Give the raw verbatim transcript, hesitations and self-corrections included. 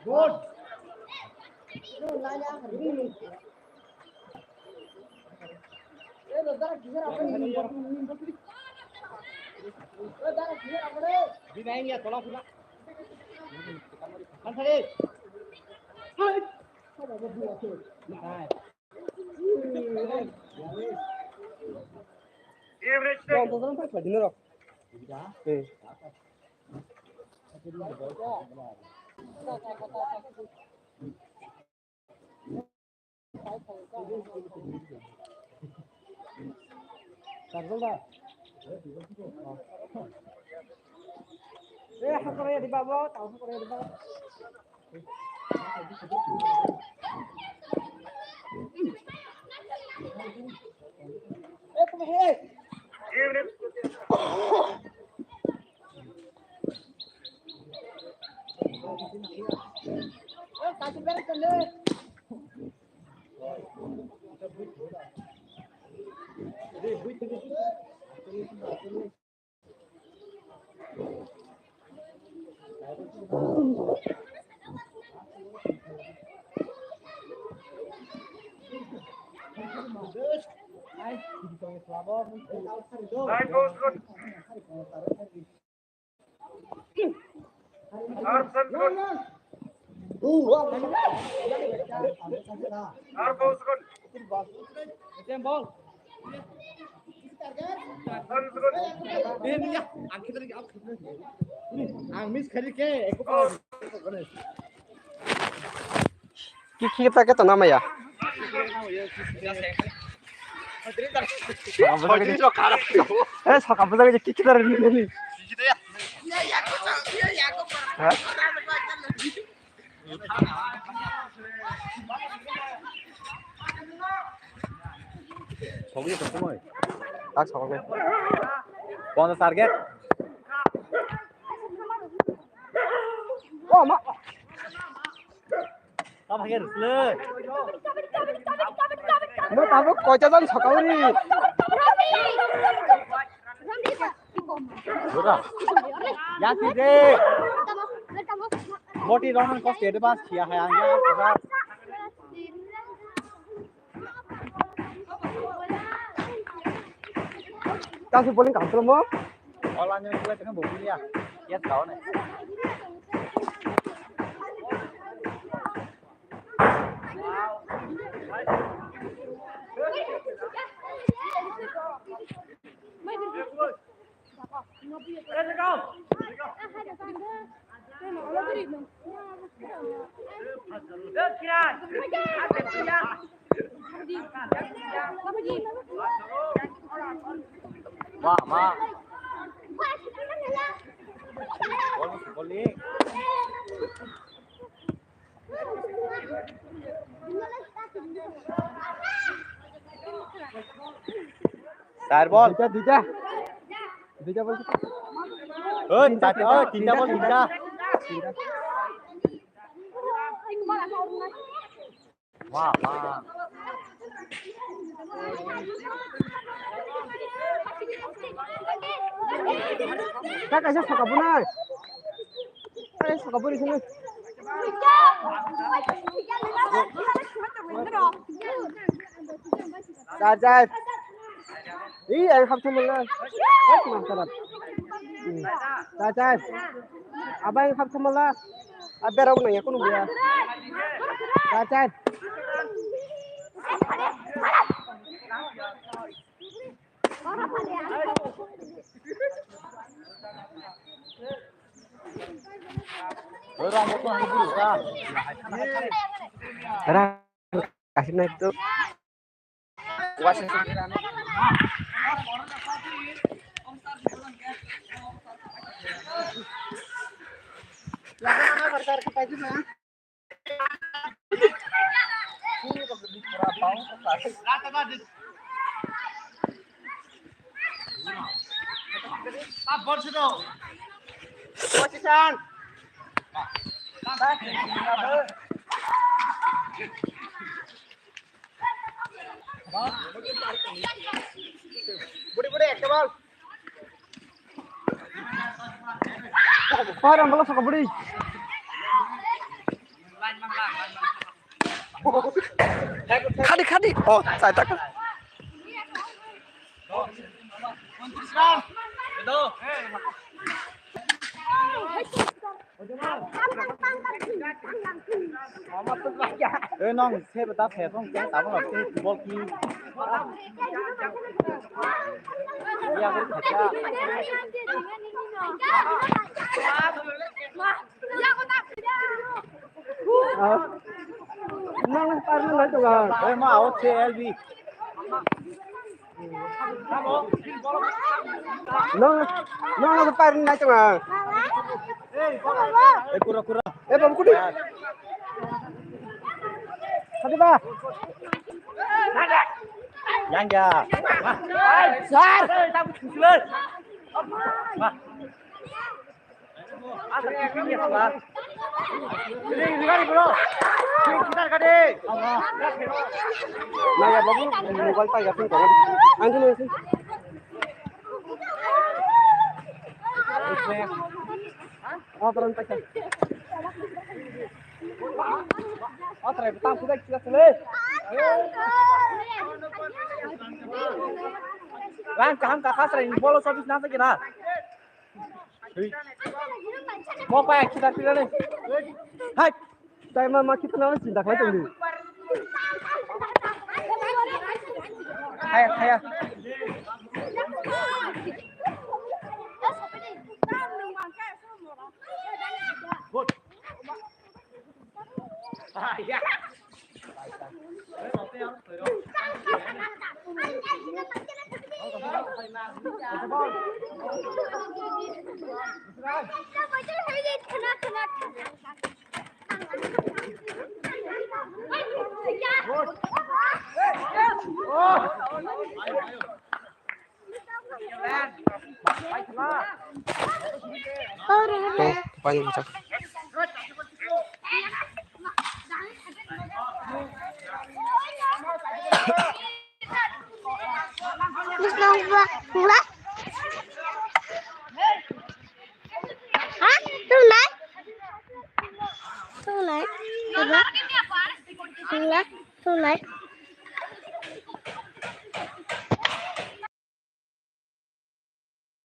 Good. Eh, hakor ya di babo, tau hakor ya di babo. Ang miss kari ke, eko pa. Ki ki ta ke to nama ya? Eh, saka bujak je ki ki ta re ni. Ha? Sogwi to kumoi. Tak sogwi. Bonda target. Oh, ma. Tamo khe rwsle. Mo tamo koita jang sakao ri. Dura. Ya ki de. Moti roman ko ke de bas kiya hai ang ya. Tasi bowling kaham khwlwmo? Ola ni khwlai tengkhe bo ya. Ya tao ne. Wah, ma. Bol, bol ni. Sir, bol. Duita, duita. Duita bol. Oi, tinta, tinta, oi, tinta bol, tinta. Tinta. Wah, wah. Kaka, saya saka bunai. Saya saka bunai sini. Sir, sir. Ih, ang hap thumala. Hap thumala. Hmm. Sir, sir. Aba ang hap thumala. Abe rok nang yakunu ya. Sir, sir. Orang bukan guru kan. Orang kasih naik tuh. বুড়ি বুড়ি একটা বল। Parang bala saka budi. Khadi, khadi. Oh, sai tak. Eh, nong, se beta se song, se tabang la, se bol ki. Ya, bol ki. Ah. Nang parna lai tonga. Eh, ma, o se L B. Nang, nang, nang parna lai tonga. Eh, kura, kura. Eh, bol kudi. Hadi ba. Yang ya. Sir. Ma. Naya babu, mobile pakai apa kau? Angin itu. Oh, turun pakai. Oh, turun petang sudah kita selesai. Lang kaham kakak sering bolos habis nasa kira. Mo pa kita pila ni. Hai. Tai ma ma kita nama cinta kau tunggu. Hai, hai. Ha? Tunai? Tunai? Tunai?